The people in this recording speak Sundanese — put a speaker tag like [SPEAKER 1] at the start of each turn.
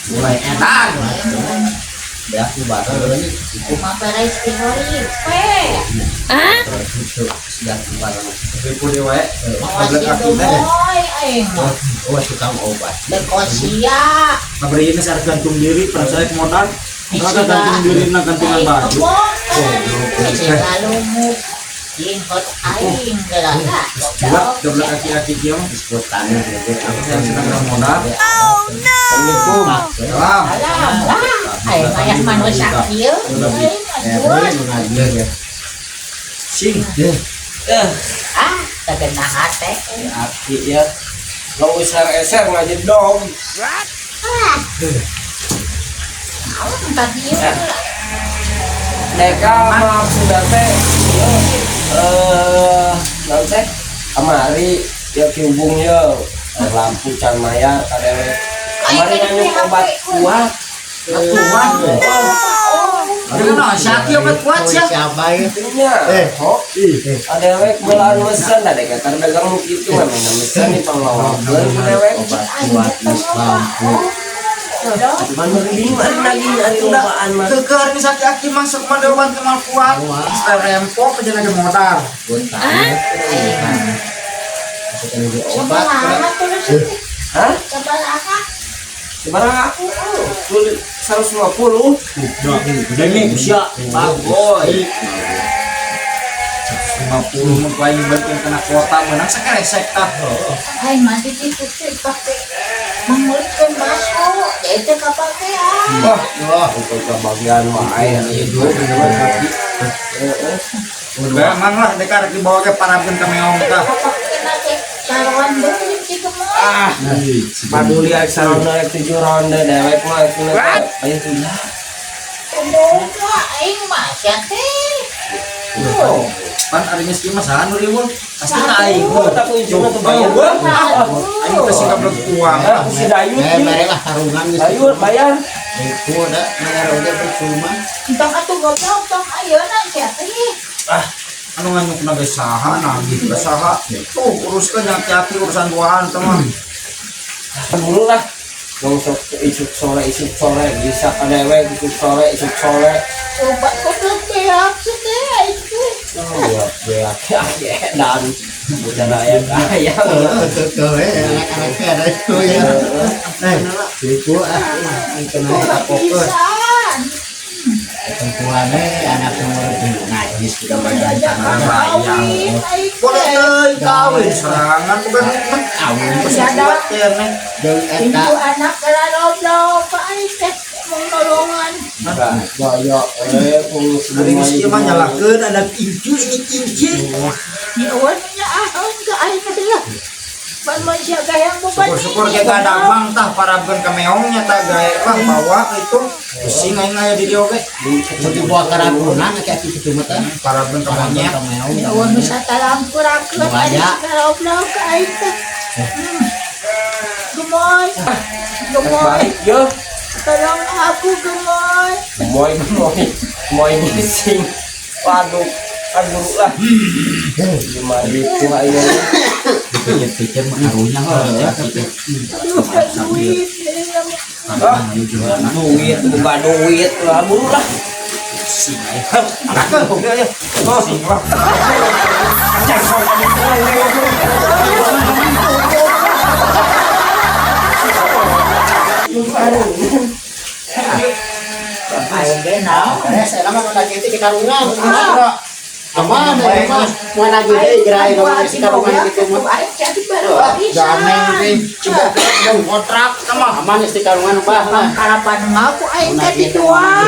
[SPEAKER 1] Mulai edan.
[SPEAKER 2] Ya, aku baru ini.
[SPEAKER 3] Cuma beres di we.
[SPEAKER 2] Sudah baru.
[SPEAKER 1] Ribu dewe.
[SPEAKER 3] Awas
[SPEAKER 1] Goblok
[SPEAKER 3] itu
[SPEAKER 1] kaki teh.
[SPEAKER 3] moy aing mah.
[SPEAKER 2] Oh, tukang obat.
[SPEAKER 3] Bekosia.
[SPEAKER 1] Kabar ini saya gantung diri, pada saya modal. Kalau gantung diri na gantungan baju.
[SPEAKER 3] Lumuk. Jenggot aing geura.
[SPEAKER 1] Dua, goblok kaki-kaki kieu mah.
[SPEAKER 2] Disputannya gitu.
[SPEAKER 1] Yang sedang modal.
[SPEAKER 3] Oh no.
[SPEAKER 1] Assalamualaikum. Salam.
[SPEAKER 3] Alah, lah. Aing mah yang manusia kieu. Aing mah duit.
[SPEAKER 2] Ya.
[SPEAKER 1] Sing.
[SPEAKER 3] Ah, kagenah hate.
[SPEAKER 4] Aki ya. Lo eser-eser ngajedog.
[SPEAKER 3] Ah. Naon tadi ieu?
[SPEAKER 4] Deka maksudna teh ieu naon teh kamari ya ki hubung ye lampu can mayar ka dewek. Kamari nanyuk obat kuat.
[SPEAKER 1] Kuat. Aduh, nah, Syaki obat kuat sih.
[SPEAKER 2] Siapa ya?
[SPEAKER 4] Nya,
[SPEAKER 2] Eh.
[SPEAKER 4] ho, adewek beulaan mesen da deka dagang nu kitu mah mesen di panglawakeun ku dewek.
[SPEAKER 2] Obat kuat geus lampu.
[SPEAKER 4] Cuman merinding mah nagih ari lobaan mah.
[SPEAKER 1] Keker bisa aki masuk mah dewan kemal kuat. Setel rempok aja lagi modal.
[SPEAKER 2] Buntanya. Obat.
[SPEAKER 3] Sabaraha terus teh?
[SPEAKER 4] Hah?
[SPEAKER 3] Sabaraha?
[SPEAKER 4] Sabaraha aku? Oh, 150.
[SPEAKER 1] Udah nih usia
[SPEAKER 4] Bagoy.
[SPEAKER 1] 150 mah paling bantu kena kuota menang sekeresek tah.
[SPEAKER 3] Aing mah di situ teh pake mangulikeun baso, jadi teh kapake ah.
[SPEAKER 4] Wah, wah, untuk kebagian wae ieu bener kaki. Heeh.
[SPEAKER 1] Udah emang lah deka rek dibawa ke parabun ke meong tah.
[SPEAKER 3] Kapake na teh saroan deui kitu mah.
[SPEAKER 4] Ah, paduli arek saronde arek 7 ronde dewek mah cenah teh. Ayo sudah.
[SPEAKER 3] Boga aing mah sia teh.
[SPEAKER 4] Oh,
[SPEAKER 1] Pan ari miskin mah saha nu riweuh? Pasti ka aing.
[SPEAKER 4] oh, tak ujungna tuh bayar.
[SPEAKER 1] Ah, aing teh sikap uang.
[SPEAKER 4] Ah, aku si Dayut.
[SPEAKER 2] Eh, mere lah tarungan geus.
[SPEAKER 4] Dayut bayar.
[SPEAKER 2] Itu ada bayar udah percuma.
[SPEAKER 3] Entong atuh goblok tong ayeuna sia teh.
[SPEAKER 4] Ah,
[SPEAKER 1] Anu nganyukna ge saha nagih ka saha. Tuh uruskeun hati-hati urusan buahan teh mah.
[SPEAKER 4] Dulu lah. Dong sok isuk sore bisa ka dewek isuk sore isuk sore.
[SPEAKER 3] Coba goblok beak sia teh aing teh.
[SPEAKER 4] Oh, ya, ya, ya, dan bukan ayam ayam.
[SPEAKER 2] Betul ya, anak-anaknya ada itu ya. Eh, itu ah, itu
[SPEAKER 3] Boga
[SPEAKER 2] naik fokus.
[SPEAKER 3] pisan.
[SPEAKER 2] Perempuannya anak nomor najis sudah banyak
[SPEAKER 3] Kawin aing
[SPEAKER 1] Boleh
[SPEAKER 3] teh.
[SPEAKER 1] teuing kawin serangan bukan
[SPEAKER 2] kawin.
[SPEAKER 1] Masih kuat keneh.
[SPEAKER 2] Jeung
[SPEAKER 3] Itu
[SPEAKER 2] eta
[SPEAKER 3] anak goblok aing teh mau nolongan.
[SPEAKER 4] Gaya, eh,
[SPEAKER 1] Ari geus ieu mah nyalahkeun anak incu ini incu.
[SPEAKER 3] Ni eueun nya ah enggak aing teh lah. Pan manusia gayang beban.
[SPEAKER 1] Syukur-syukur kita damang tah parabkeun ka meongnya tah gae lah bawa itu. Pusing aing aya di dieu ge.
[SPEAKER 2] Mun dibawa ke Ragunan kayak kitu mah teh.
[SPEAKER 1] Parabkeun ka monyet.
[SPEAKER 3] Ni eueun nu satalampurakeun
[SPEAKER 2] Buaya.
[SPEAKER 3] aing goblok aing teh. Gemoy. Gemoy,
[SPEAKER 4] Balik yo.
[SPEAKER 3] tolong aku gemoy.
[SPEAKER 4] Gemoy, gemoy, gemoy ngising. Waduh, aduh lah. 5.000 aing.
[SPEAKER 1] Pikir-pikir mah karunya heuh.
[SPEAKER 3] Aduh, duit.
[SPEAKER 4] Ah, duit, buka duit lah, buru lah.
[SPEAKER 1] Pusing aing.
[SPEAKER 4] Angkat, ya, ya. Oh,
[SPEAKER 1] Pusing lah.
[SPEAKER 4] Cek, sok, aduh,
[SPEAKER 3] Aing ge naon?
[SPEAKER 2] Eh, saya mah nu kitu di karungan. Aman, ya mah. Mau nagih deui geura aing ngomong si karungan kitu mah.
[SPEAKER 3] Aing jadi baru
[SPEAKER 1] Ganeng teh cebok kontrak sama.
[SPEAKER 2] Aman geus di karungan bah lah.
[SPEAKER 3] Harapan ngaku aing teh dijual.